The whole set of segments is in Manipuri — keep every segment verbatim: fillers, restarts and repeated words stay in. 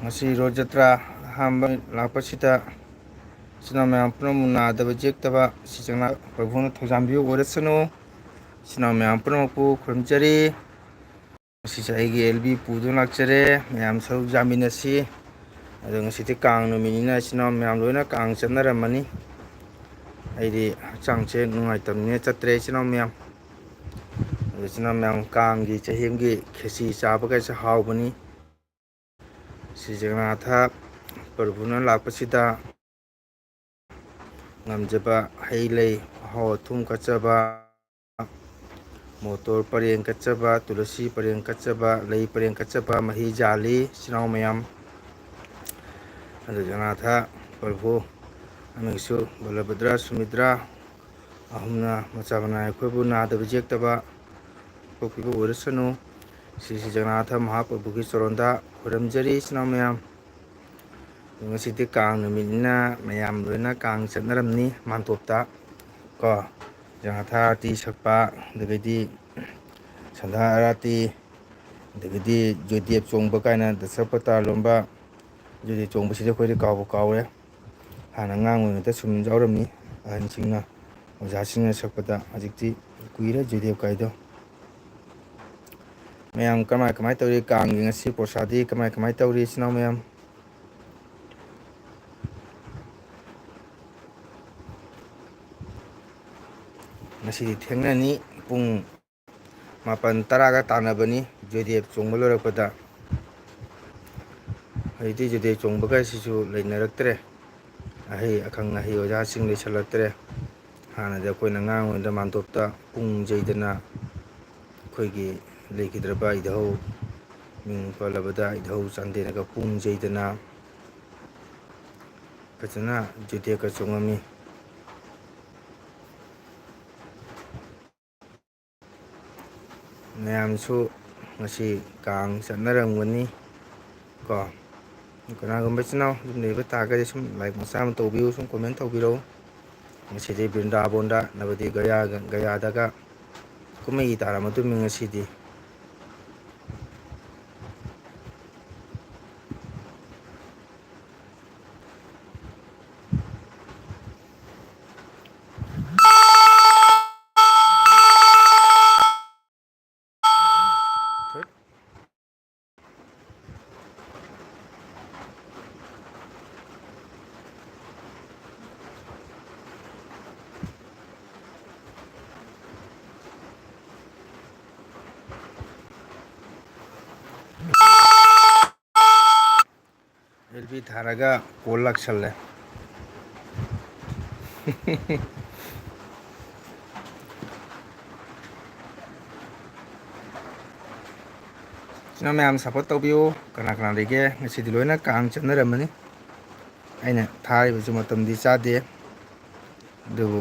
ꯉꯁꯤ ꯔꯣꯠ ꯖꯇ꯭ꯔꯥ ꯑꯍꯥꯟꯕ ꯂꯥꯛꯄꯁꯤꯗ ꯏꯆꯤꯟ ꯏꯅꯥꯎ ꯃꯌꯥꯝ ꯄꯨꯝꯅꯃꯛ ꯅꯥꯗꯕ ꯌꯦꯛꯇꯕ ꯁꯤ ꯆꯪꯅ ꯄ꯭ꯔꯚꯨꯅ ꯊꯧꯖꯥꯟꯕꯤꯕ ꯑꯣꯏꯔꯁꯅꯨ꯫ ꯏꯆꯤꯟ ꯏꯅꯥꯎ ꯃꯌꯥꯝ ꯄꯨꯝꯅꯃꯛꯄꯨ ꯈꯨꯔꯨꯝꯖꯔꯤ꯫ ꯉꯁꯤꯁꯦ ꯑꯩꯒꯤ ꯑꯦꯜ ꯕꯤ ꯄꯨꯗꯨꯅ ꯂꯥꯛꯆꯔꯦ꯫ ꯃꯌꯥꯝ ꯁꯔꯨꯛ ꯌꯥꯃꯤꯟꯅꯁꯤ꯫ ꯑꯗꯣ ꯉꯁꯤꯗꯤ ꯀꯥꯡ ꯅꯨꯃꯤꯠꯅꯤꯅ ꯏꯆꯤꯟ ꯏꯅꯥꯎ ꯃꯌꯥꯝ ꯂꯣꯏꯅ ꯀꯥꯡ ꯆꯠꯅꯔꯝꯃꯅꯤ꯫ ꯑꯩꯗꯤ ꯍꯛꯆꯥꯡꯁꯦ ꯅꯨꯡꯉꯥꯏꯇꯕꯅꯤꯅ ꯆꯠꯇ꯭ꯔꯦ ꯏꯆꯤꯟ ꯏꯅꯥꯎ ꯃꯌꯥꯝ꯫ ꯑꯗꯣ ꯏꯆꯤꯟ ꯏꯅꯥꯎ ꯃꯌꯥꯝ ꯀꯥꯡꯒꯤ ꯆꯍꯤꯒꯤ ꯈꯦꯆꯤ ꯆꯥꯕꯒꯁꯦ ꯍꯥꯎꯕꯅꯤ꯫ ꯁ꯭ꯔꯤ ꯖꯒꯟꯅꯥꯊ ꯄ꯭ꯔꯚꯨꯅ ꯂꯥꯛꯄꯁꯤꯗ ꯉꯝꯖꯕ ꯍꯩ ꯂꯩ, ꯑꯍꯥꯎ ꯑꯊꯨꯝ ꯀꯠꯆꯕ, ꯃꯣꯇꯣꯔ ꯄꯔꯦꯡ ꯀꯠꯆꯕ, ꯇꯨꯂꯁꯤ ꯄꯔꯦꯡ ꯀꯠꯆꯕ, ꯂꯩ ꯄꯔꯦꯡ ꯀꯠꯆꯕ, ꯃꯍꯤ ꯖꯥꯂꯤ, ꯏꯆꯤꯟ ꯏꯅꯥꯎ ꯃꯌꯥꯝ꯫ ꯑꯗꯨ ꯖꯒꯟꯅꯥꯊ ꯄ꯭ꯔꯚꯨ ꯑꯃꯒꯤꯁꯨ ꯕꯂꯚꯗ꯭ꯔ, ꯁꯨꯃꯤꯗ꯭ꯔ ꯑꯍꯨꯝꯅ ꯃꯆꯥ ꯃꯅꯥꯏ ꯑꯩꯈꯣꯏꯕꯨ ꯅꯥꯗꯕ ꯌꯦꯛꯇꯕ ꯄꯣꯛꯄꯤꯕ ꯑꯣꯏꯔꯁꯅꯨ꯫ ꯁ꯭ꯔꯤ ꯁ꯭ꯔꯤ ꯖꯒꯟꯅꯥꯊ ꯃꯍꯥꯄ꯭ꯔꯚꯨꯒꯤ ꯆꯔꯣꯟꯗ ꯈꯣꯏꯔꯝꯖꯔꯤ ꯏꯆꯤꯟ ꯏꯅꯥꯎ ꯃꯌꯥꯝ꯫ ꯉꯁꯤꯗꯤ ꯀꯥꯡ ꯅꯨꯃꯤꯠꯅꯤꯅ ꯃꯌꯥꯝ ꯂꯣꯏꯅ ꯀꯥꯡ ꯆꯠꯅꯔꯝꯅꯤ ꯃꯥꯟꯇꯣꯞꯇ ꯀꯣ꯫ ꯖꯒꯟꯅꯥꯊ ꯑꯥꯔꯇꯤ ꯁꯛꯄ, ꯑꯗꯒꯤꯗꯤ ꯁꯟꯙꯥ ꯑꯥꯔꯇꯤ, ꯑꯗꯒꯤꯗꯤ ꯖꯣꯏꯗꯦꯕ ꯆꯣꯡꯕ ꯀꯥꯏꯅ ꯗꯁꯄꯇꯥ ꯂꯣꯟꯕ, ꯖꯣꯏꯗꯦꯕ ꯆꯣꯡꯕꯁꯤꯗꯤ ꯑꯩꯈꯣꯏꯗꯤ ꯀꯥꯎꯕꯨ ꯀꯥꯎꯔꯦ꯫ ꯍꯥꯟꯅ ꯑꯉꯥꯡ ꯑꯣꯏꯔꯤꯉꯩꯗ ꯁꯨꯝ ꯌꯥꯎꯔꯝꯃꯤ, ꯑꯍꯟꯁꯤꯡꯅ, ꯑꯣꯖꯥꯁꯤꯡꯅ ꯁꯛꯄꯗ꯫ ꯍꯧꯖꯤꯛꯇꯤ ꯀꯨꯏꯔꯦ ꯖꯣꯏꯗꯦꯕ ꯀꯥꯏꯗꯣ꯫ ꯃꯌꯥꯝ ꯀꯃꯥꯏ ꯀꯃꯥꯏ ꯇꯧꯔꯤ? ꯀꯥꯡꯒꯤ ꯉꯁꯤ ꯄ꯭ꯔꯣꯁꯥꯗꯤ ꯀꯃꯥꯏ ꯀꯃꯥꯏ ꯇꯧꯔꯤ ꯏꯆꯤꯟ ꯏꯅꯥꯎ ꯃꯌꯥꯝ? ꯉꯁꯤꯗꯤ ꯊꯦꯡꯅꯅꯤ, ꯄꯨꯡ ꯃꯥꯄꯟ ꯇꯔꯥꯒ ꯇꯥꯟꯅꯕꯅꯤ ꯖꯣꯏꯗꯦꯕ ꯆꯣꯡꯕ ꯂꯣꯏꯔꯛꯄꯗ꯫ ꯍꯧꯖꯤꯛꯇꯤ ꯖꯣꯏꯗꯦꯕ ꯆꯣꯡꯕꯒ ꯁꯤꯁꯨ ꯂꯩꯅꯔꯛꯇ꯭ꯔꯦ꯫ ꯑꯍꯩ ꯑꯈꯪ ꯑꯍꯩ ꯑꯣꯖꯥꯁꯤꯡ ꯂꯩꯁꯜꯂꯛꯇ꯭ꯔꯦ꯫ ꯍꯥꯟꯅꯗꯤ ꯑꯩꯈꯣꯏꯅ ꯑꯉꯥꯡ ꯑꯣꯏꯔꯤꯉꯩꯗ ꯃꯥꯟꯇꯣꯞꯇ ꯄꯨꯡ ꯌꯩꯗꯅ ꯑꯩꯈꯣꯏꯒꯤ ꯂꯩꯈꯤꯗ꯭ꯔꯕ ꯏꯙꯧ ꯃꯤꯡ ꯄꯜꯂꯕꯗ ꯏꯙꯧ ꯆꯥꯟꯗꯦꯜꯒ ꯄꯨꯡ ꯌꯩꯗꯅ ꯐꯖꯅ ꯖꯣꯏꯗꯦꯕꯀ ꯆꯣꯡꯉꯝꯃꯤ꯫ ꯃꯌꯥꯝꯁꯨ ꯉꯁꯤ ꯀꯥꯡ ꯆꯠꯅꯔꯝꯒꯅꯤ ꯀꯣ꯫ ꯀꯅꯥꯒꯨꯝꯕ ꯏꯆꯤꯟ ꯏꯅꯥꯎ ꯑꯗꯨꯝ ꯂꯩꯕ ꯇꯥꯔꯒꯗꯤ ꯁꯨꯝ ꯂꯥꯏꯛ ꯃꯆꯥ ꯑꯃ ꯇꯧꯕꯤꯌꯨ, ꯁꯨꯝ ꯀꯣꯃꯦꯟ ꯇꯧꯕꯤꯔꯛꯎ꯫ ꯉꯁꯤꯗꯤ ꯕ꯭ꯔꯤꯟꯗꯥꯕꯣꯟꯗ ꯅꯕꯗꯤ ꯒꯌꯥꯒ-, ꯒꯌꯥꯗꯒ ꯀꯨꯝꯍꯩ ꯇꯥꯔꯝꯃꯗꯨꯃꯤ ꯉꯁꯤꯗꯤ꯫ ꯁꯦꯜꯐꯤ ꯊꯥꯔꯒ ꯀꯣꯜ ꯂꯥꯛꯁꯜꯂꯦ꯫ ꯏꯆꯤꯟ ꯏꯅꯥꯎ ꯃꯌꯥꯝ support ꯇꯧꯕꯤꯌꯨ꯫ ꯀꯅꯥ ꯀꯅꯥ ꯂꯩꯒꯦ? ꯉꯁꯤꯗꯤ ꯂꯣꯏꯅ ꯀꯥꯡ ꯆꯠꯅꯔꯝꯃꯅꯤ꯫ ꯑꯩꯅ ꯊꯥꯔꯤꯕꯁꯨ ꯃꯇꯝꯗꯤ ꯆꯥꯗꯦ, ꯑꯗꯨꯕꯨ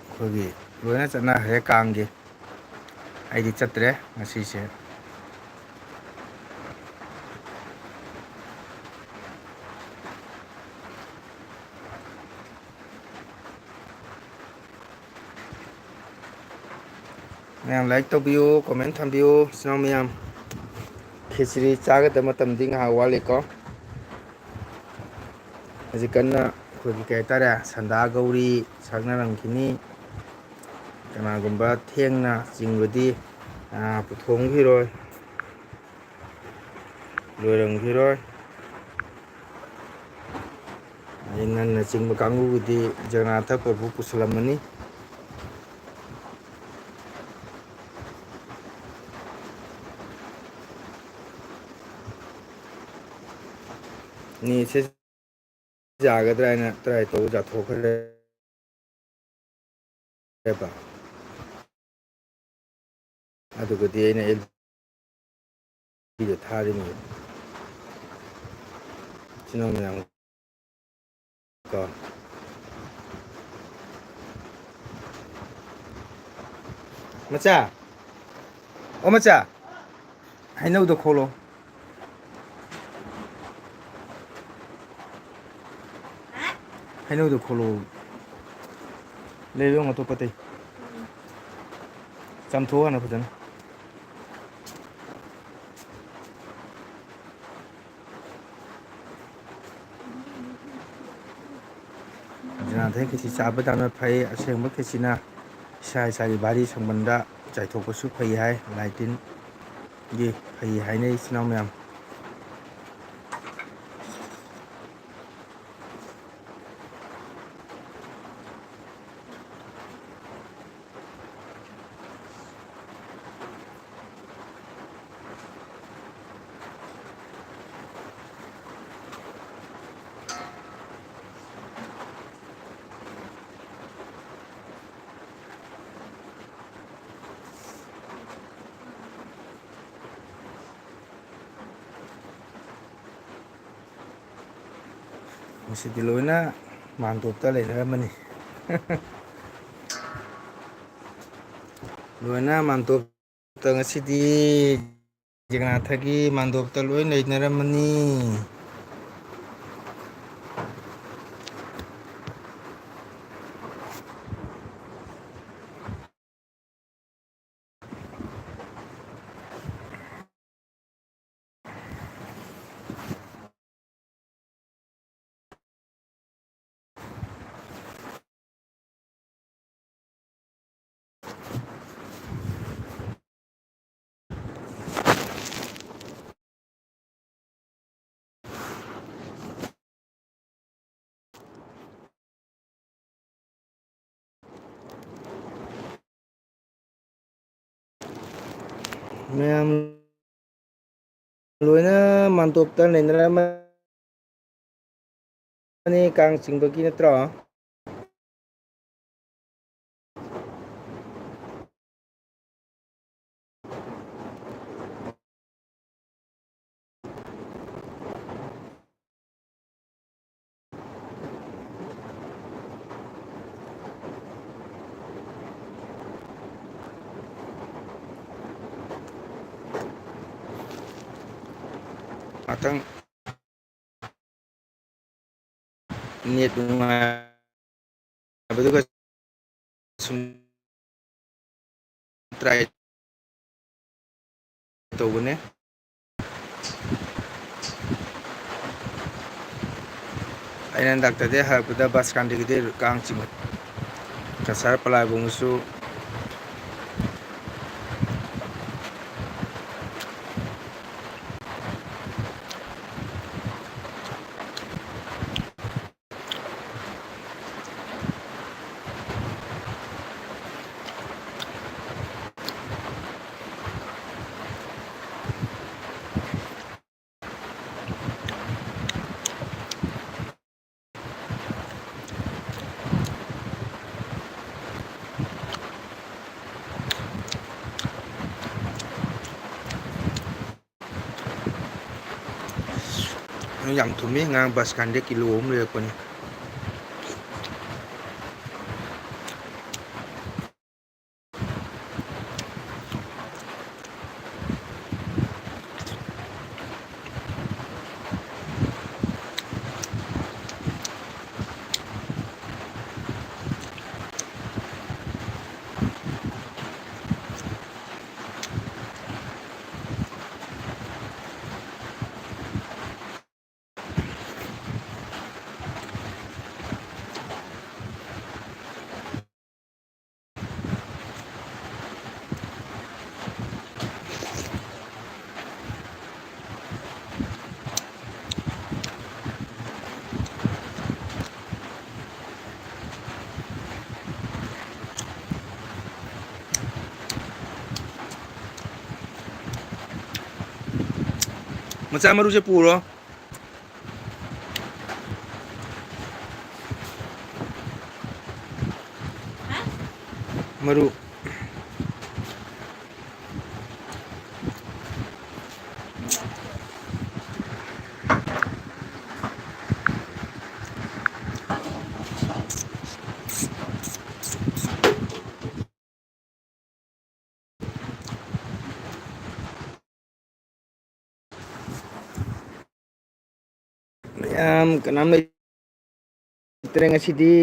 ꯑꯩꯈꯣꯏꯒꯤ ꯂꯣꯏꯅ ꯆꯠꯅꯈ꯭ꯔꯦ ꯀꯥꯡꯒꯤ꯫ ꯑꯩꯗꯤ ꯆꯠꯇ꯭ꯔꯦ ꯉꯁꯤꯁꯦ꯫ ꯃꯌꯥꯝ like ꯇꯧꯕꯤꯌꯨ, comment ꯊꯝꯕꯤꯌꯨ, ꯏꯆꯤꯟ ꯏꯅꯥꯎ ꯃꯌꯥꯝ꯫ ꯈꯦꯆ꯭ꯔꯤ ꯆꯥꯒꯗꯕ ꯃꯇꯝꯗꯤ ꯉꯥꯏꯍꯥꯛ ꯋꯥꯠꯂꯤꯀꯣ꯫ ꯍꯧꯖꯤꯛ ꯀꯟꯅ ꯑꯩꯈꯣꯏꯒꯤ ꯀꯩ ꯍꯥꯏꯇꯥꯔꯦ, ꯁꯟꯗꯥ ꯒꯧꯔꯤ ꯁꯛꯅꯔꯝꯈꯤꯅꯤ꯫ ꯀꯅꯥꯒꯨꯝꯕ ꯊꯦꯡꯅ ꯆꯤꯡꯕꯗꯤ, ꯑꯥ, ꯄꯨꯊꯣꯛꯑꯝꯈꯤꯔꯣꯏ, ꯂꯣꯏꯔꯝꯈꯤꯔꯣꯏ꯫ ꯑꯗꯩ ꯉꯟꯅ ꯆꯤꯡꯕ ꯀꯥꯡꯕꯨꯒꯤꯗꯤ ꯖꯒꯅꯥꯊ ꯄ꯭ꯔꯚꯨ ꯄꯨꯁꯜꯂꯝꯃꯅꯤ꯫ ꯅꯦꯠꯁꯦ ꯌꯥꯒꯗ꯭ꯔꯥ ꯍꯥꯏꯅ try ꯇꯧꯕ ꯌꯥꯊꯣꯛꯈ꯭ꯔꯦꯕ꯫ ꯑꯗꯨꯒꯗꯤ ꯑꯩꯅ ꯑꯦꯜ ꯄꯤꯗ ꯊꯥꯔꯤꯅꯦ꯫ ꯏꯆꯤꯟ ꯏꯅꯥꯎ ꯃꯌꯥꯝ ꯀꯣ꯫ ꯃꯆꯥ, ꯑꯣ ꯃꯆꯥ, ꯍꯩꯅꯧꯗꯣ ꯈꯣꯛꯂꯣ꯫ ꯍꯩꯅꯧꯗꯣ ꯈꯣꯛꯂꯣ꯫ ꯂꯩꯔꯣ ꯑꯇꯣꯞꯄ ꯑꯇꯩ꯫ ꯆꯥꯝꯊꯣꯛꯑꯣ ꯍꯥꯟꯅ ꯐꯖꯅ꯫ ꯖꯒꯅꯥꯊ ꯈꯦꯆꯤ ꯆꯥꯕ ꯌꯥꯝꯅ ꯐꯩ꯫ ꯑꯁꯦꯡꯕ ꯈꯦꯆꯤꯅ ꯏꯁꯥ ꯏꯁꯥꯒꯤ ꯚꯥꯔꯤ ꯁꯪꯕꯟꯗ ꯆꯥꯏꯊꯣꯛꯄꯁꯨ ꯐꯩ ꯍꯥꯏ, ꯂꯥꯏ ꯇꯤꯟꯒꯤ ꯐꯩ ꯍꯥꯏꯅꯩ ꯏꯆꯤꯟ ꯏꯅꯥꯎ ꯃꯌꯥꯝ꯫ ꯉꯁꯤꯗꯤ ꯂꯣꯏꯅ ꯃꯥꯟꯗꯣꯞꯇ ꯂꯩꯅꯔꯝꯃꯅꯤ꯫ ꯂꯣꯏꯅ ꯃꯥꯟꯗꯣꯞꯇ ꯉꯁꯤꯗꯤ ꯖꯒꯟꯅꯥꯊꯒꯤ ꯃꯥꯟꯗꯣꯞꯇ ꯂꯣꯏ ꯂꯩꯅꯔꯝꯃꯅꯤ꯫ ꯃꯌꯥꯝ ꯂꯣꯏꯅ ꯃꯥꯟꯇꯣꯞꯇ ꯂꯩꯅꯔꯝꯃꯅꯤ꯫ ꯀꯥꯡ ꯆꯤꯡꯕꯒꯤ ꯅꯠꯇ꯭ꯔꯣ? ꯉꯥꯛꯇꯪ ꯅꯦꯠ ꯅꯨꯡꯉꯥꯏꯕꯗꯨꯒ ꯁꯨꯝ ꯇ꯭ꯔꯥꯏ ꯇꯧꯕꯅꯦ꯫ ꯑꯩꯅ ꯗꯥꯛꯇꯔꯗꯩ ꯍꯜꯂꯛꯄꯗ ꯕꯁ ꯀꯥꯟꯗꯤꯒꯤꯗꯤ ꯀꯥꯡ ꯆꯤꯡ ꯀꯁꯥꯔ ꯄꯂꯥꯏꯕꯨꯡꯁꯨ ꯌꯥꯝ ꯊꯨꯝꯃꯤ꯫ ꯉꯔꯥꯡ ꯕꯁ ꯀꯥꯟꯗ ꯀꯤꯂꯣ ꯑꯍꯨꯝ ꯂꯩꯔꯛꯄꯅꯤ꯫ ꯃꯆꯥ ꯃꯔꯨꯁꯦ ꯄꯨꯔꯣ꯫ ꯃꯔꯨ꯫ ꯃꯌꯥꯝ ꯀꯅꯥꯝ ꯂꯩꯇ꯭ꯔꯦ ꯉꯁꯤꯗꯤ꯫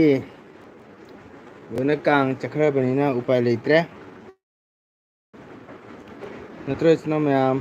ꯂꯣꯏꯅ ꯀꯥꯡ ꯆꯠꯈ꯭ꯔꯕꯅꯤꯅ ꯎꯄꯥꯏ ꯂꯩꯇ꯭ꯔꯦ꯫ ꯅꯠꯇ꯭ꯔꯣ, ꯏꯆꯤꯟ ꯏꯅꯥꯎ ꯃꯌꯥꯝ?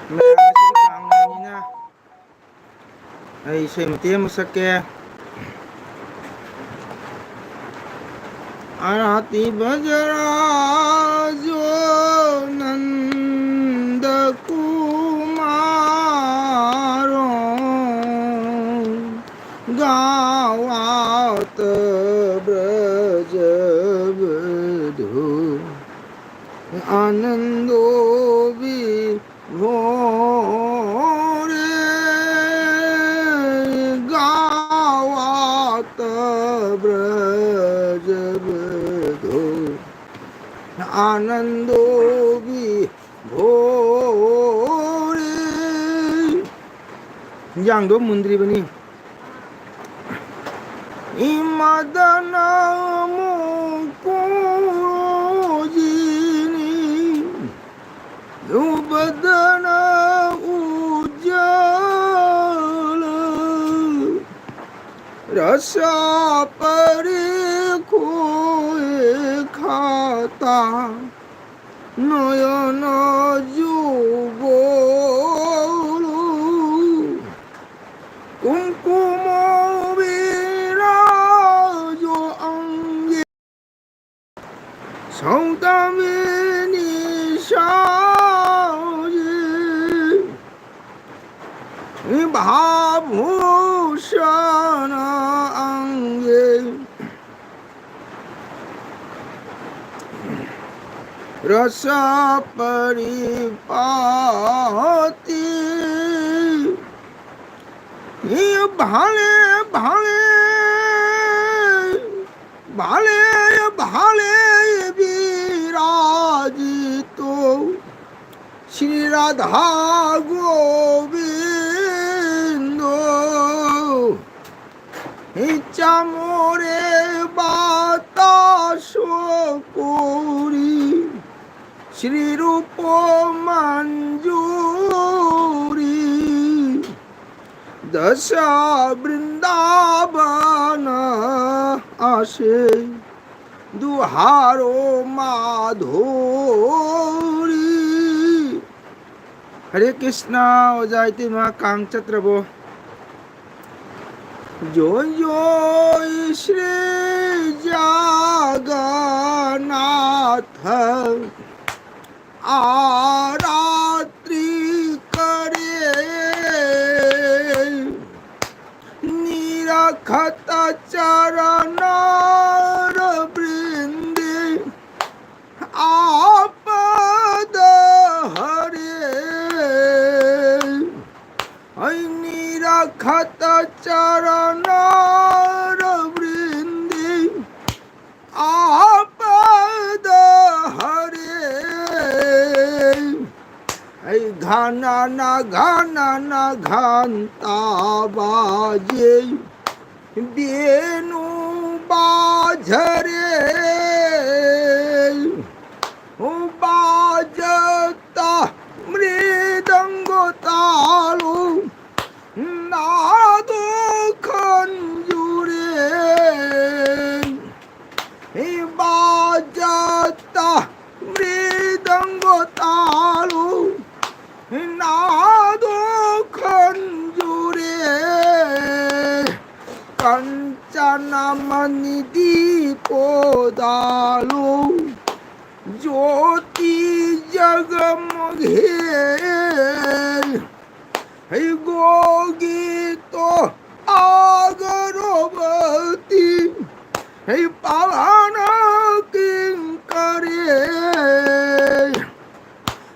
ꯃꯌꯥꯝꯁꯤꯒꯤ ꯄꯥꯡꯒꯜꯅꯤꯅ ꯑꯩ ꯏꯁꯩ ꯃꯇꯦꯛ ꯑꯃ ꯁꯛꯀꯦ꯫ आरती बजराजो नंद कुमारो, गावात ब्रज बधू आनंदो विभोरे, गावात ब्रज बधू आनंदो विभोरे। ꯍꯤꯟꯖꯥꯡꯗꯣ ꯃꯨꯟꯗ꯭ꯔꯤꯕꯅꯤ꯫ ꯏꯃꯗꯅ ꯃꯣꯀꯣꯖꯤꯅꯤ ꯌꯨꯕꯗꯅ ꯎꯖꯥꯂ ꯔ सा परि खोए खाता नयन जुगलु। कुंकुम विराजो अंगे सौदामिनी साजे। विभाभूषण अंगे रस परिपाती। ये भाले भाले भाले भाले विराजितो श्री राधा गोविंदो। हे चामोरे बातासो कोरी श्री रूप मंजूरी। दशा वृंदावन आसे दुहारो माधुरी। हरे कृष्णा। ओजा इतिमा कांग चत्रबो। जो जो श्री जगन्नाथ आरात्रि करे निरखत चरण वृंदे आपद हरे। ऐ निरखत चरण वृंदे आपद हरे। ऐ घन न घन न घंटा बाजे बेणु बाजरे। बाजता मृदंग तालु नादो खंजूरी। नाम निधि पोदालो ज्योति जगमगे। हे गोगी तो अगरबत्ती, हे पावन किंकरे।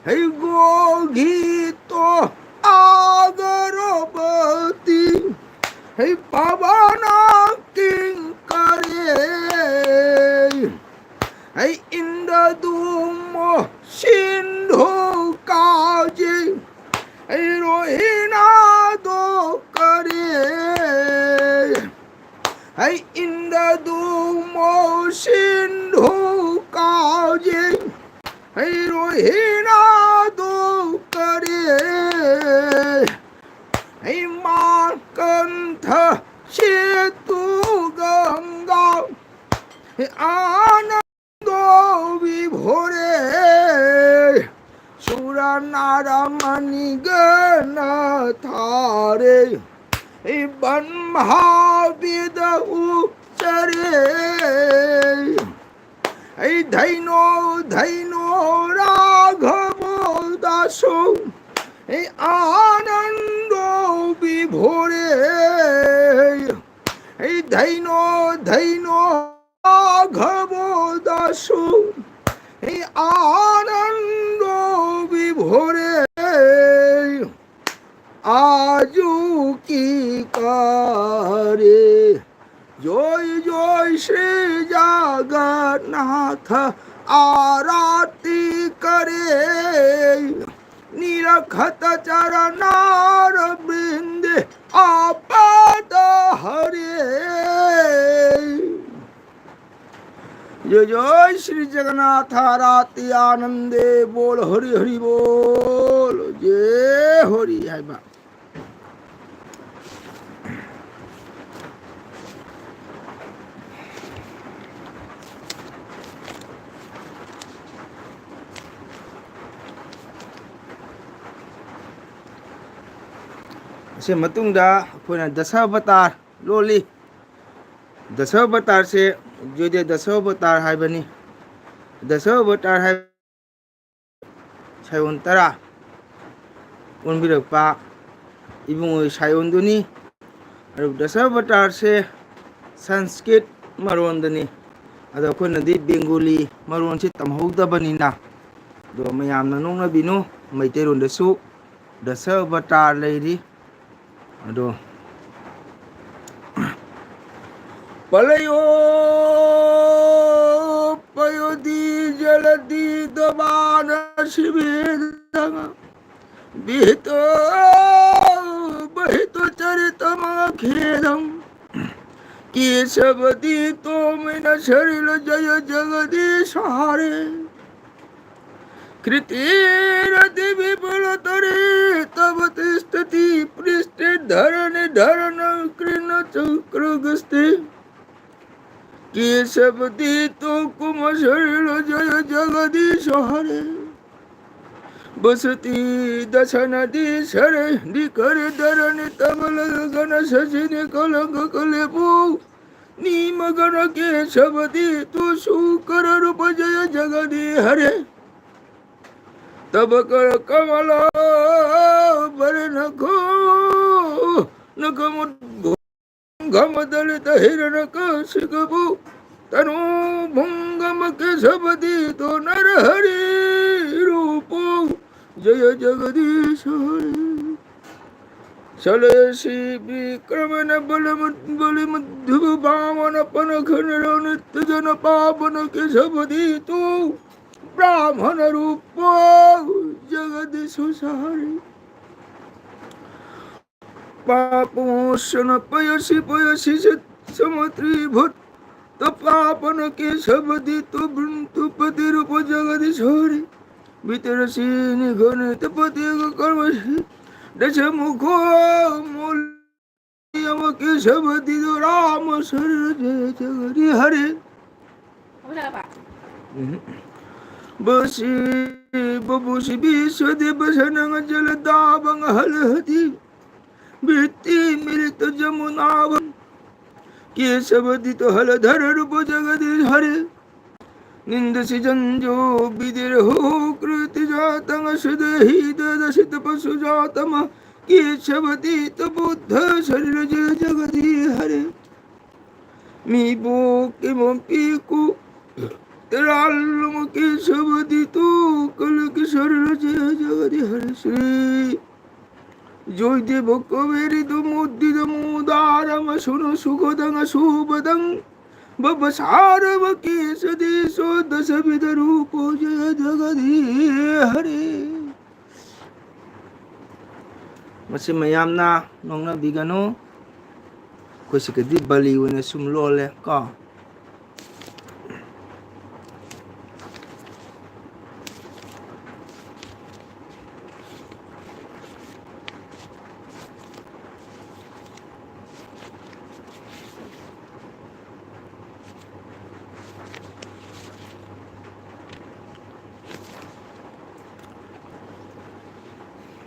हे गोगी तो अगरबत्ती, हे पावन किंकरे। हे इंद्रधूम सिंधु काजे, हे रोहिना दो करे। हे इंद्रधूम सिंधु काजे, हे रोहिना दो करे। हे माकंथ सेतु गंगा, हे आनंदो विभोरे। सुर नर मुनि गण थारे, हे ब्रह्मा वेद उच्चरे। हे धैनो धैनो राघवो दासो, हे आनंदो विभोरे। हे धैनो धैनो राघवो दासो, हे आनंदो विभोरे। आजु की करे जय जय श्री जगन्नाथ आरती करे। निरखत चरणार वृंद आपद हरे। जय जय श्री जगन्नाथ आरती आनंदे बोल हरि हरि बोल। जय हरि है बा। ꯑꯁꯤ ꯃꯇꯨꯡꯗ ꯑꯩꯈꯣꯏꯅ ꯗꯁ ꯑꯕꯇꯥꯔ ꯂꯣꯜꯂꯤ꯫ ꯗꯁ ꯑꯕꯇꯥꯔꯁꯦ ꯖꯣꯏꯗꯦꯕ ꯗꯁ ꯑꯕꯇꯥꯔ ꯍꯥꯏꯕꯅꯤ꯫ ꯗꯁ ꯑꯕꯇꯥꯔ ꯍꯥꯏꯕ ꯁꯥꯏꯑꯣꯟ ꯇꯔꯥ ꯑꯣꯟꯕꯤꯔꯛꯄ ꯏꯕꯨꯡꯉꯣ ꯁꯥꯏꯑꯣꯟꯗꯨꯅꯤ꯫ ꯑꯗꯨ ꯗꯁ ꯑꯕꯇꯥꯔꯁꯦ ꯁꯪꯁꯀ꯭ꯔꯤꯠ ꯃꯔꯣꯟꯗꯅꯤ꯫ ꯑꯗꯣ ꯑꯩꯈꯣꯏꯅꯗꯤ ꯕꯦꯡꯒꯣꯂꯤ ꯃꯔꯣꯟꯁꯤ ꯇꯝꯍꯧꯗꯕꯅꯤꯅ꯫ ꯑꯗꯣ ꯃꯌꯥꯝꯅ ꯅꯣꯛꯅꯕꯤꯅꯨ, ꯃꯩꯇꯩꯂꯣꯟꯗꯁꯨ ꯗꯁ ꯑꯕꯇꯥꯔ ꯂꯩꯔꯤ꯫ ꯑꯗꯣ ꯄꯂꯌꯣ ꯄꯌꯣꯗꯤ ꯖꯂꯗꯤ ꯗꯕꯥꯅ ꯁꯤꯕꯦꯗ ꯕꯤꯍꯤꯇꯣ ꯕꯍꯤꯇꯣ ꯆꯔꯤꯇꯃ ꯈꯦꯗꯝ ꯀꯦꯁꯕꯗꯤ ꯇꯣꯃꯤꯅ ꯁꯔꯤꯂ ꯖꯌ ꯖꯒꯗꯤꯁ ꯍꯔꯦ꯫ कृतेरति विपुलतरे तव तिष्ठति पृष्ठे धरणे धरणकृणचक्रगस्ते। केशवदीतो कुमसलिल जय जगदीश हरे। वसति दशनदीशरे निकरे धरणे तव ललगन शशिनि कलंक कलेपो। नीमगन केशवदीतो सुकर रूप जय जगदी हरे। तव कर कमल बरनखो नखमुद्भो गम दलित हिरण्यकशिकपु तनु भंगम केशवदीतो नरहरि रूपो जय जगदीश हरे। सलेसी विक्रमन बलम बलिमध्य बामन पनखन नित्य जन पावन केशवदीतो ब्राह्मण रूपो जगदीश हरे। पापोशन पयसी पयसी समुद्री भूत पापन केशवदीतो बृंतुपति रूप जगदीश हरे। वितरसी निघन तपति कर्मसी दशमुखो मूल यम केशवदीतो राम शरण जय जगदी हरे। बसी बबुसी विश्वदेव सनंग जलदावंग हलहती। वृत्ति मिलित जमुनावं केशवदित हलधर रूप जगदीश हरे। निंद सृजन जो विदेह हो कृत जातम सुदेही दसित पशु जातम। केशवदित बुद्ध शरीर जय जगदीश हरे। मीबो किमपि कु तेरालम केशवदित कल किशोर जय जगदीश हरे। श्री জয়দেব কবেরিদমুদ্দিদমুদারম সুন সুখদং সুবদং ভবসারম কেশদেশ দশবিধ রূপ জয় জগদী হরে। ꯃꯁꯤ ꯃꯌꯥꯝꯅ ꯅꯣꯛꯅꯕꯤꯒꯅꯨ꯫ ꯑꯩꯈꯣꯏ ꯁꯤꯒꯗꯤ ꯕꯂꯤ ꯑꯣꯏꯅ ꯁꯨꯝ ꯂꯣꯜꯂꯦ ꯀꯣ꯫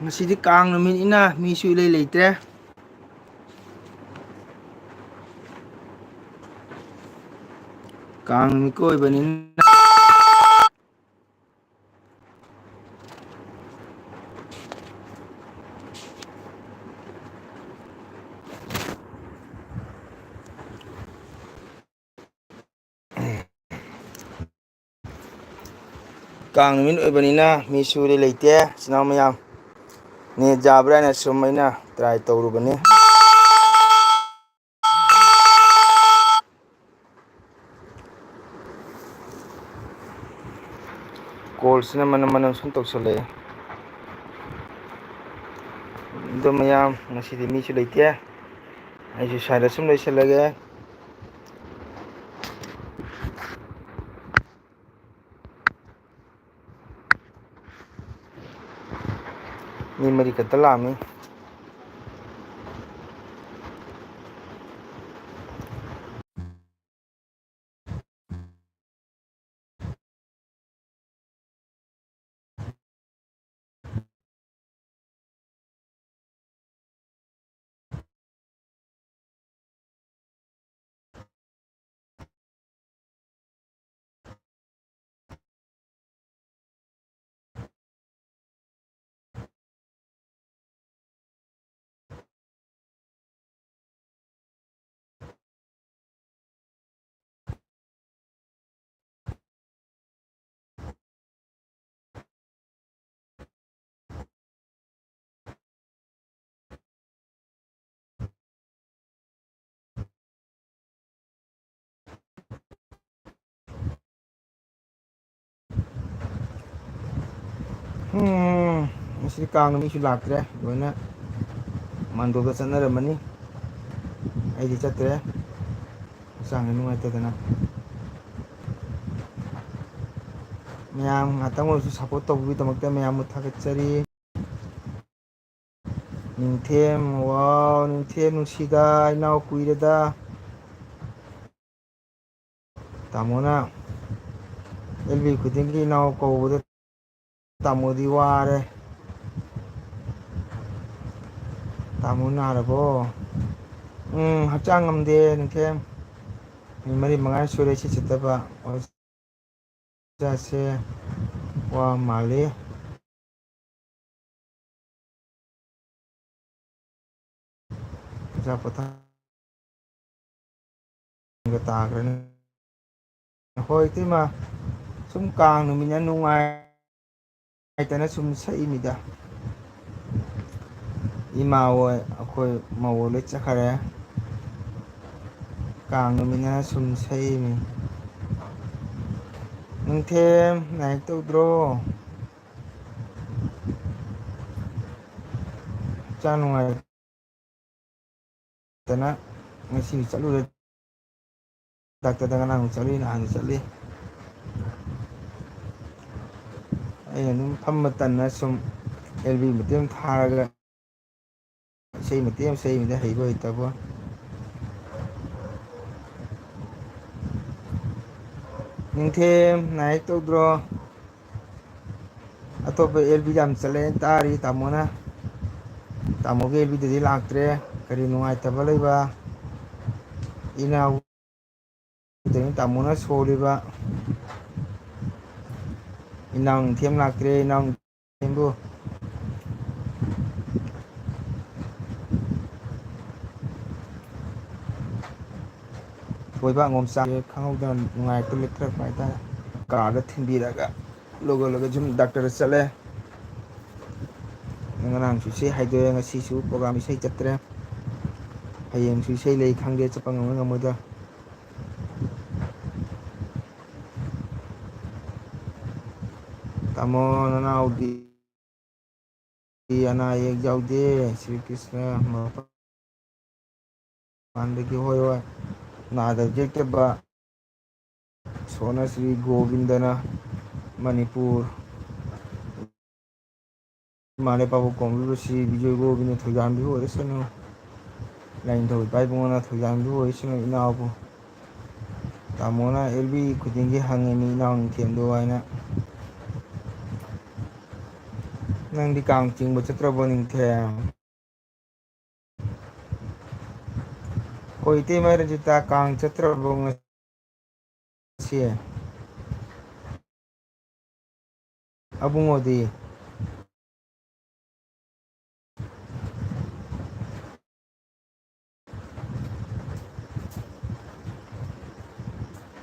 ꯉꯁꯤꯗꯤ ꯀꯥꯡ ꯅꯨꯃꯤꯠꯅꯤꯅ ꯃꯤꯁꯨ ꯏꯂꯩ ꯂꯩꯇ꯭ꯔꯦ꯫ ꯀꯥꯡ ꯅꯨꯃꯤꯠꯀ ꯑꯣꯏꯕꯅꯤꯅ꯫ ꯀꯥꯡ ꯅꯨꯃꯤꯠ ꯑꯣꯏꯕꯅꯤꯅ ꯃꯤꯁꯨ ꯂꯩꯇꯦ꯫ ꯏꯆꯤꯟ ꯏꯅꯥꯎ ꯃꯌꯥꯝ, ꯅꯦꯠ ꯌꯥꯕ꯭ꯔꯥ ꯍꯥꯏꯅ ꯁꯨꯝ ꯑꯩꯅ ꯇ꯭ꯔꯥꯏ ꯇꯧꯔꯨꯕꯅꯤ꯫ ꯀꯣꯜꯁꯤꯅ ꯃꯅꯝ ꯃꯅꯝ ꯁꯨꯝ ꯇꯧꯁꯜꯂꯛꯑꯦ꯫ ꯑꯗꯣ ꯃꯌꯥꯝ, ꯉꯁꯤꯗꯤ ꯃꯤꯁꯨ ꯂꯩꯇꯦ, ꯑꯩꯁꯨ ꯁ꯭ꯋꯥꯏꯗ ꯁꯨꯝ ꯂꯣꯏꯁꯤꯜꯂꯒꯦ꯫ ꯃꯤ ꯃꯔꯤ ꯈꯛꯇ ꯂꯥꯛꯑꯝꯃꯤ꯫ ꯎꯝ, ꯉꯁꯤꯗꯤ ꯀꯥꯡ ꯅꯨꯃꯤꯠꯁꯨ ꯂꯥꯛꯇ꯭ꯔꯦ, ꯂꯣꯏꯅ ꯃꯥꯟꯗꯣꯞꯇ ꯆꯠꯅꯔꯝꯃꯅꯤ꯫ ꯑꯩꯗꯤ ꯆꯠꯇ꯭ꯔꯦ, ꯍꯛꯆꯥꯡꯁꯦ ꯅꯨꯡꯉꯥꯏꯇꯗꯅ꯫ ꯃꯌꯥꯝ ꯉꯥꯛꯇꯪ ꯑꯣꯏꯔꯁꯨ ꯁꯞꯄꯣꯔꯠ ꯇꯧꯕꯤꯕꯒꯤꯗꯃꯛꯇ ꯃꯌꯥꯝꯕꯨ ꯊꯥꯒꯠꯆꯔꯤ꯫ ꯅꯤꯡꯊꯦꯝ, ꯋꯥꯎ, ꯅꯤꯡꯊꯦꯝ ꯅꯨꯡꯁꯤꯗ, ꯏꯅꯥꯎ ꯀꯨꯏꯔꯦꯗ꯫ ꯇꯥꯃꯣꯅ ꯑꯦꯜ ꯕꯤ ꯈꯨꯗꯤꯡꯒꯤ ꯏꯅꯥꯎ ꯀꯧꯕꯗ ꯇꯥꯃꯣꯗꯤ ꯋꯥꯔꯦ꯫ ꯇꯥꯃꯣ ꯅꯥꯔꯕꯣ? ꯎꯝ, ꯍꯛꯆꯥꯡ ꯉꯝꯗꯦ, ꯅꯤꯡꯊꯦꯝ꯫ ꯅꯨꯃꯤꯠ ꯃꯔꯤ ꯃꯉꯥ ꯁꯨꯔꯦ ꯁꯤ ꯆꯠꯇꯕ꯫ ꯏꯁꯥꯁꯦ ꯋꯥ ꯃꯥꯜꯂꯤ꯫ ꯏꯁꯥ ꯄꯣꯊꯥ ꯇꯥꯈ꯭ꯔꯅꯤ꯫ ꯍꯣꯏ, ꯏꯇꯩꯃ, ꯁꯨꯝ ꯀꯥꯡ ꯅꯨꯃꯤꯠꯅ ꯅꯨꯡꯉꯥꯏ ꯅꯨꯡꯉꯥꯏꯇꯅ ꯁꯨꯝ ꯁꯛꯏꯃꯤꯗ꯫ ꯏꯃꯥ ꯍꯣꯏ, ꯑꯩꯈꯣꯏ ꯃꯧ ꯍꯣꯏ ꯂꯣꯏ ꯆꯠꯈꯔꯦ꯫ ꯀꯥꯡ ꯅꯨꯃꯤꯠꯅ ꯁꯨꯝ ꯁꯛꯏꯃꯤ꯫ ꯅꯨꯡꯊꯦꯝ, ꯂꯥꯏꯔꯤꯛ ꯇꯧꯗ꯭ꯔꯣ? ꯍꯛꯆꯥꯡ ꯅꯨꯡꯉꯥꯏ- ꯗꯅ ꯉꯁꯤ ꯆꯠꯂꯨꯔꯦ꯫ ꯗꯥꯛꯇꯔꯗ ꯉꯔꯥꯡ ꯆꯠꯂꯨꯏ, ꯅꯍꯥꯟ ꯆꯠꯂꯤ꯫ ꯑꯩꯅ ꯑꯗꯨꯝ ꯐꯝꯕ ꯇꯟꯅ ꯁꯨꯝ ꯑꯦꯜ ꯕꯤ ꯃꯇꯦꯛ ꯑꯃ ꯊꯥꯔꯒ ꯏꯁꯩ ꯃꯇꯦꯛ ꯑꯃ ꯁꯛꯏꯃꯤꯗ, ꯍꯩꯕ ꯍꯩꯇꯕ꯫ ꯅꯤꯡꯊꯦꯝ, ꯅꯥꯏꯛ ꯇꯧꯗ꯭ꯔꯣ? ꯑꯇꯣꯞꯄ ꯑꯦꯜ ꯕꯤ ꯌꯥꯝ ꯆꯠꯂꯦ ꯇꯥꯔꯤ ꯇꯥꯃꯣꯅ꯫ ꯇꯥꯃꯣꯒꯤ ꯑꯦꯜ ꯕꯤꯗꯗꯤ ꯂꯥꯛꯇ꯭ꯔꯦ꯫ ꯀꯔꯤ ꯅꯨꯡꯉꯥꯏꯇꯕ ꯂꯩꯕ? ꯏꯅꯥꯎ ꯇꯥꯃꯣꯅ ꯁꯣꯜꯂꯤꯕ꯫ ꯏꯅꯥꯎ ꯅꯤꯡꯊꯦꯝ ꯂꯥꯛꯇ꯭ꯔꯦ, ꯏꯅꯥꯎ ꯅꯤꯡꯊꯦꯝꯕꯨ꯫ ꯊꯣꯏꯕ ꯉꯣꯝꯆꯥ ꯈꯪꯍꯧꯗꯅ ꯅꯨꯡꯉꯥꯏꯔꯛꯇ ꯂꯦꯞꯊꯔꯛꯄ ꯍꯥꯏꯇꯥꯔꯦ꯫ ꯀꯥꯔꯗ ꯊꯤꯟꯕꯤꯔꯒ ꯂꯣꯏꯒ ꯂꯣꯏꯒ ꯁꯨꯝ ꯗꯥꯛꯇꯔꯗ ꯆꯠꯂꯦ꯫ ꯉꯔꯥꯡꯁꯨ ꯏꯁꯩ ꯍꯥꯏꯗꯣꯛꯑꯦ, ꯉꯁꯤꯁꯨ ꯄ꯭ꯔꯣꯒꯥꯝ ꯏꯁꯩ ꯆꯠꯇ꯭ꯔꯦ꯫ ꯍꯌꯦꯡꯁꯨ ꯏꯁꯩ ꯂꯩ ꯈꯪꯗꯦ, ꯆꯠꯄ ꯉꯝꯒ ꯉꯝꯃꯣꯏꯗ꯫ ꯇꯥꯃꯣ ꯅꯅꯥꯎꯗꯤ ꯑꯅꯥ ꯑꯌꯦꯛ ꯌꯥꯎꯗꯦ꯫ ꯁ꯭ꯔꯤ ꯀ꯭ꯔꯤꯁꯅ ꯃꯄꯥꯟꯗꯒꯤ ꯍꯣꯏ ꯍꯣꯏ ꯅꯥꯗ ꯌꯦꯛꯇꯕ ꯏꯁꯣꯔꯅ ꯁ꯭ꯔꯤ ꯒꯣꯕꯤꯟꯗꯅ ꯃꯅꯤꯄꯨꯔ ꯏꯃꯥ ꯂꯩꯄꯥꯛꯄꯨ ꯀꯣꯝꯕꯤꯕꯁꯤ ꯕꯤꯖꯣꯏ ꯒꯣꯕꯤꯟꯗ ꯊꯧꯖꯥꯟꯕꯤꯕ ꯑꯣꯏꯔꯁꯅꯨ꯫ ꯂꯥꯏꯅꯤꯡꯊꯧ ꯏꯄꯥ ꯏꯕꯨꯡꯉꯣꯅ ꯊꯧꯖꯥꯟꯕꯤꯕ ꯑꯣꯏꯔꯁꯅꯨ ꯏꯅꯥꯎꯕꯨ꯫ ꯇꯥꯃꯣꯅ ꯑꯦꯜ ꯕꯤ ꯈꯨꯗꯤꯡꯒꯤ ꯍꯪꯉꯤꯅꯤ ꯏꯅꯥꯎ ꯅꯤꯡꯊꯦꯝꯗꯣ ꯍꯥꯏꯅ꯫ ꯅꯪꯗꯤ ꯀꯥꯡ ꯆꯤꯡꯕ ꯆꯠꯇ꯭ꯔꯕꯣ ꯅꯤꯡꯊꯦꯝ? ꯍꯣꯏ ꯏꯇꯩꯃ ꯔꯟꯖꯤꯇꯥ, ꯀꯥꯡ ꯆꯠꯇ꯭ꯔꯕꯣ ꯉꯁꯤ? ꯑꯕꯨꯡꯉꯣꯗꯤ?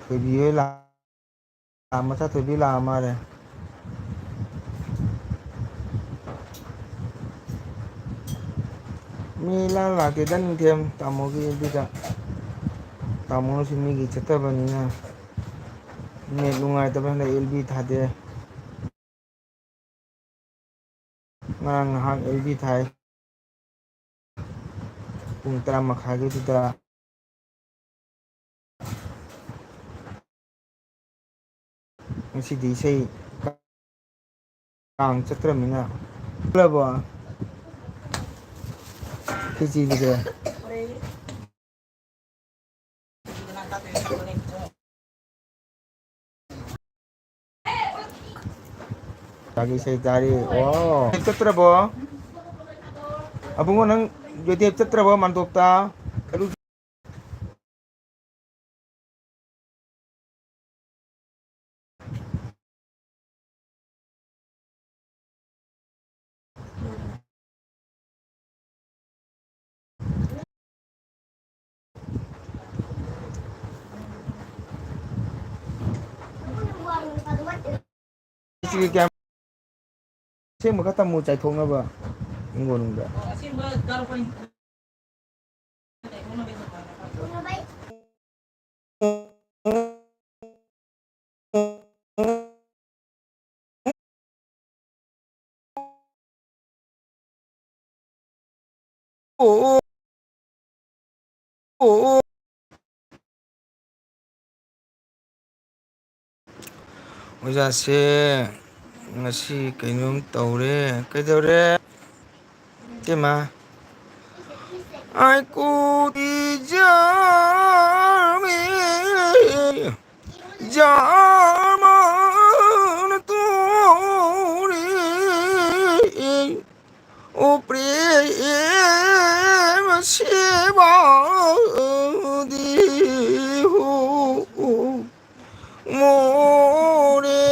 ꯊꯣꯏꯕꯤ ꯍꯣꯏ ꯂꯥꯛ-, ꯃꯆꯥ ꯊꯣꯏꯕꯤ ꯂꯥꯛꯑ ꯃꯥꯜꯂꯦ꯫ ꯃꯤ ꯏꯂꯥꯛ ꯂꯥꯛꯇꯦꯗ ꯅꯤꯡꯊꯦꯝ ꯇꯥꯃꯣꯒꯤ ꯑꯗꯨꯗ꯫ ꯇꯥꯃꯣꯅꯁꯨ ꯃꯤꯒꯤ ꯆꯠꯇꯕꯅꯤꯅ꯫ ꯅꯦꯠ ꯅꯨꯡꯉꯥꯏꯇꯕ ꯍꯟꯗꯛ ꯑꯦꯜ ꯕꯤ ꯊꯥꯗꯦ꯫ ꯉꯔꯥꯡ ꯉꯥꯏꯍꯥꯛ ꯑꯦꯜ ꯕꯤ ꯊꯥꯏ꯫ ꯄꯨꯡ ꯇꯔꯥ ꯃꯈꯥꯏꯒꯤꯗꯨꯗ꯫ ꯉꯁꯤꯗꯤ ꯏꯁꯩ ꯀꯥꯡ ꯆꯠꯇ꯭ꯔꯃꯤꯅ꯫ ꯆꯠꯂꯕꯣ? ꯈꯦꯆꯤꯗꯨꯗꯤ? ꯆꯥꯒꯤ ꯏꯁꯩ ꯇꯥꯔꯤ꯫ ꯑꯣ꯫ ꯆꯠꯇ꯭ꯔꯕꯣ? ꯑꯕꯨꯡꯉꯣ, ꯅꯪ ꯖꯣꯏꯗꯦꯕ ꯆꯠꯇ꯭ꯔꯕꯣ ꯃꯥꯟꯗꯣꯞꯇ? ꯁꯤꯒꯤ ꯀꯌꯥꯝ ꯑꯁꯦꯡꯕ ꯈꯔ ꯇꯝꯃꯨ ꯆꯥꯏꯊꯣꯛꯅꯕ ꯍꯤꯡꯒꯣꯜꯅꯨꯡꯗ꯫ ꯑꯣ, ꯑꯣ, ꯑꯣ꯫ ꯑꯣꯖꯥꯁꯦ ꯉꯁꯤ ꯀꯩꯅꯣꯝ ꯇꯧꯔꯦ꯫ ꯀꯩꯗꯧꯔꯦ? ꯏꯇꯩꯃ꯫ ꯑꯩ ꯀꯨꯇꯤ ꯖꯥꯔꯃꯦ, ꯖꯥꯔꯃꯟ ꯇꯣꯔꯦ꯫ ꯑꯣ ꯄ꯭ꯔꯦꯝ ꯁꯦꯕꯥ ꯗꯦꯍꯣ ꯃꯣꯔꯦ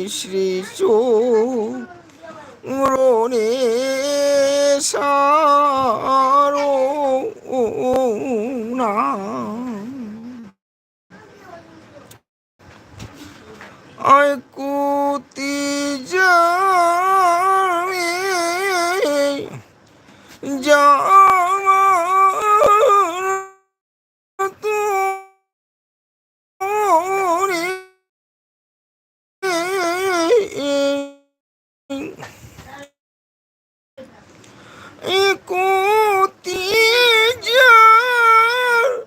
ꯁ꯭ꯔꯤ ꯆꯣ ꯔꯣꯅꯦ ꯁꯥꯔꯣꯅꯥ꯫ ꯑꯩ ꯀꯨꯇꯤ ꯖꯥꯔꯦ, ꯖꯥꯔ ꯇꯣꯔꯦ꯫ ꯑꯩ ꯀꯨꯇꯤ ꯖꯥꯔ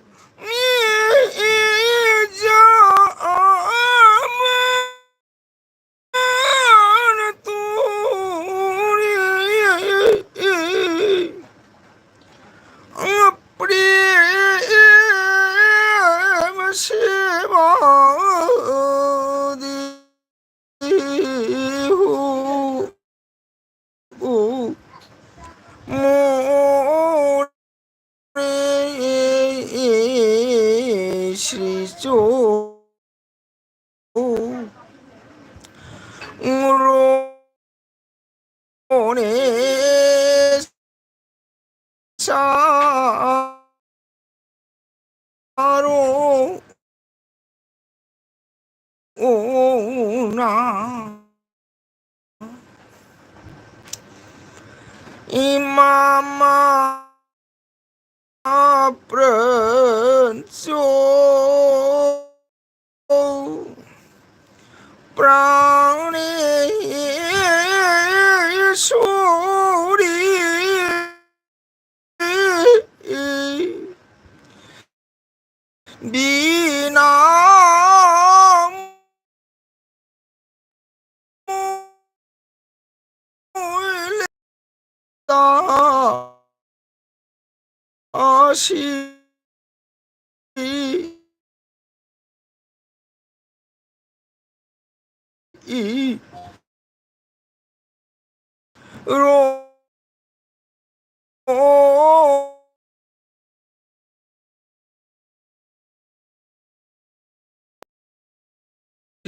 ꯁ꯭ꯔꯤ ꯆꯣ ꯔꯣꯅꯦ ꯁꯥꯔꯣ ꯑꯣꯅꯥ꯫ ꯏꯃꯥ ꯃꯥ ꯄ꯭ꯔꯟꯆꯣ ꯄ꯭ꯔꯥꯅꯦ ꯁꯨꯔꯤ ꯕꯤꯅꯥ ꯑꯁꯤ ꯏ ꯔꯣ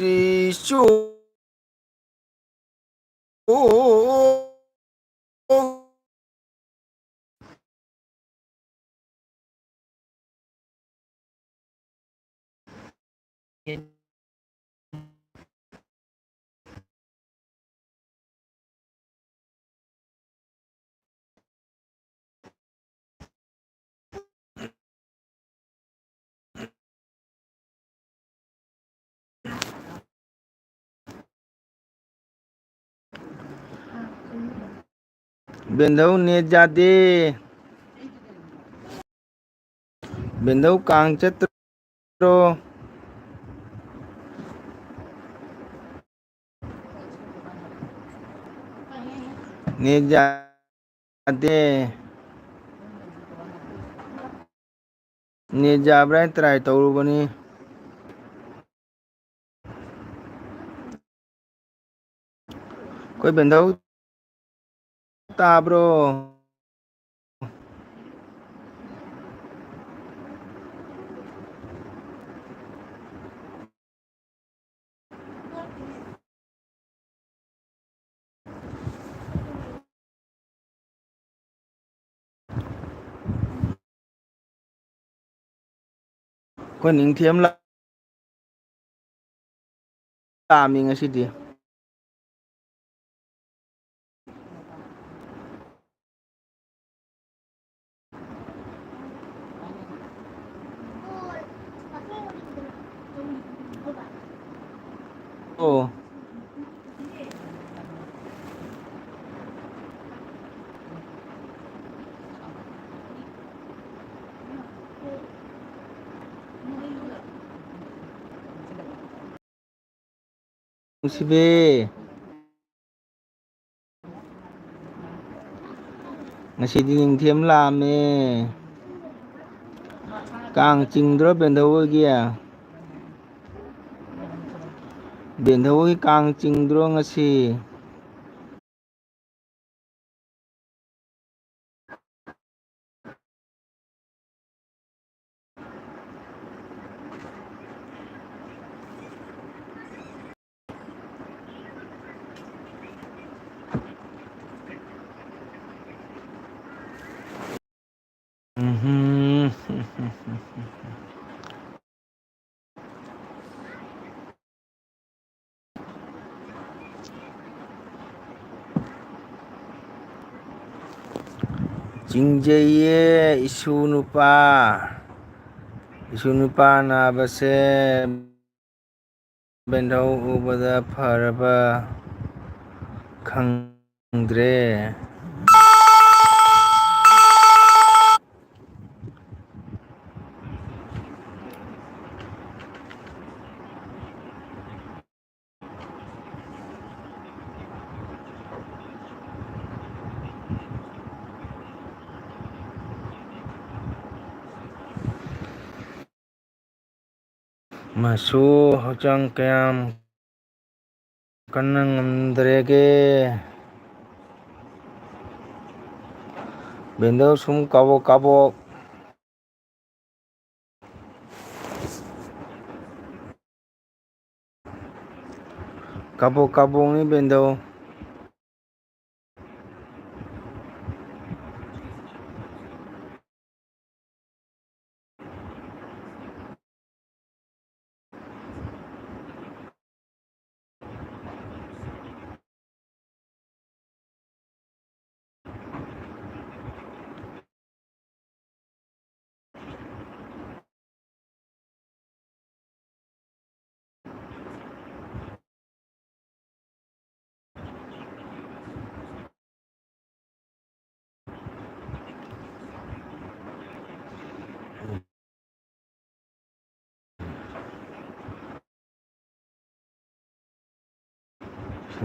ꯔꯤꯆꯨ ꯕꯦꯟꯗꯧ ꯅꯦꯠ ꯌꯥꯗꯦ꯫ ꯕꯦꯟꯗꯧ ꯀꯥꯡ ꯆꯠꯇ꯭ꯔꯣ? ꯅꯦꯠ ꯌꯥꯗꯦ꯫ ꯅꯦꯠ ꯌꯥꯕ꯭ꯔꯥ ꯍꯥꯏꯅ ꯇ꯭ꯔꯥꯏ ꯇꯧꯔꯨꯕꯅꯤ꯫ ꯑꯩꯈꯣꯏ ꯕꯦꯟꯗꯧ ꯇꯥꯕ꯭ꯔꯣ? ꯑꯩꯈꯣꯏ ꯅꯤꯡꯊꯦꯝ ꯂꯥꯛꯑꯝꯃꯤ ꯉꯁꯤꯗꯤ꯫ ꯑꯣ꯫ ꯅꯨꯡꯁꯤꯕꯤ꯫ ꯉꯁꯤꯗꯤ ꯅꯤꯡꯊꯦꯝ ꯂꯥꯛꯑꯝꯃꯦ꯫ ꯀꯥꯡ ꯆꯤꯡꯗ꯭ꯔꯣ ꯕꯦꯟꯗꯧ ꯍꯣꯏꯒꯤ? ꯕꯦꯟꯗꯧ ꯍꯣꯏꯒꯤ ꯀꯥꯡ ꯆꯤꯡꯗ꯭ꯔꯣ ꯉꯁꯤ? ꯎꯝꯍꯨꯝ꯫ ꯆꯤꯡꯖꯩꯌꯦ ꯏꯁꯨ ꯅꯨꯄꯥ꯫ ꯏꯁꯨ ꯅꯨꯄꯥ ꯅꯥꯕꯁꯦ ꯕꯦꯟꯗꯧ ꯎꯕꯗ ꯐꯔꯕ ꯈꯪꯗ꯭ꯔꯦ꯫ ꯃꯁꯨ ꯍꯛꯆꯥꯡ ꯀꯌꯥꯝ ꯀꯟꯅ ꯉꯝꯗ꯭ꯔꯦꯒꯦ? ꯕꯦꯟꯗꯧ ꯁꯨꯝ ꯀꯥꯕꯣꯛ ꯀꯥꯕꯣꯛ꯫ ꯀꯥꯕꯣꯛ ꯀꯥꯕꯣꯛꯅꯤ ꯕꯦꯟꯗꯧ꯫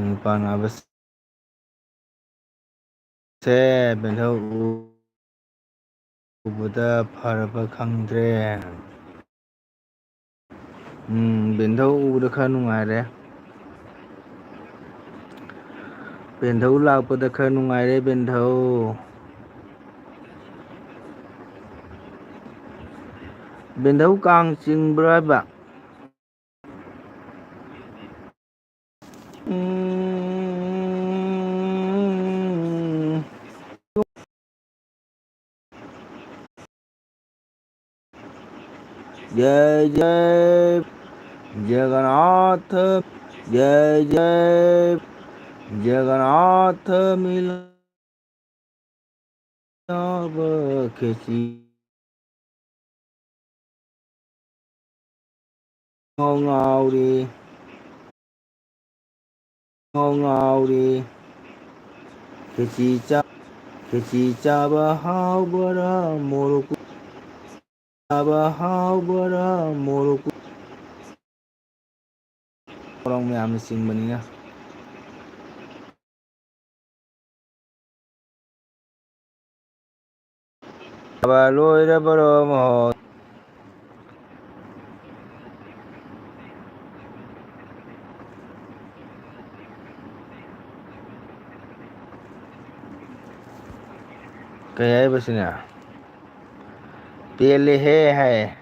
ꯅꯨꯄꯥ ꯅꯥꯕꯁꯦ ꯕꯦꯟꯊꯧ ꯎꯕꯗ ꯐꯔꯕ ꯈꯪꯗ꯭ꯔꯦ꯫ ꯎꯝ, ꯕꯦꯟꯊꯧ ꯎꯕꯗ ꯈꯔ ꯅꯨꯡꯉꯥꯏꯔꯦ꯫ ꯕꯦꯟꯊꯧ ꯂꯥꯛꯄꯗ ꯈꯔ ꯅꯨꯡꯉꯥꯏꯔꯦ, ꯕꯦꯟꯊꯧ꯫ ꯕꯦꯟꯊꯧ ꯀꯥꯡ ꯆꯤꯡꯕ꯭ꯔꯥ ꯍꯥꯏꯕ? ꯎꯝ꯫ जय जय जगन्नाथ, जय जय जगन्नाथ मिल अब खिची। ꯉꯥꯎꯔꯤ꯫ ꯉꯥꯎ ꯉꯥꯎꯔꯤ꯫ ꯈꯦꯆꯤ ꯆꯥ-, ꯈꯦꯆꯤ ꯆꯥꯕ ꯍꯥꯎꯕꯔꯥ ꯃꯣꯔꯣꯛ, ꯆꯥꯕ ꯍꯥꯎꯕꯔꯥ ꯃꯣꯔꯣꯛ, ꯃꯣꯔꯣꯛ ꯃꯌꯥꯝꯅ ꯆꯤꯡꯕꯅꯤꯅ꯫ ꯂꯣꯏꯔꯕꯔꯣ ꯃꯍꯣ? ꯀꯩ ꯍꯥꯏꯕꯁꯤꯅ? ꯄꯦꯜꯂꯦꯍꯦ ꯍꯥꯏ꯫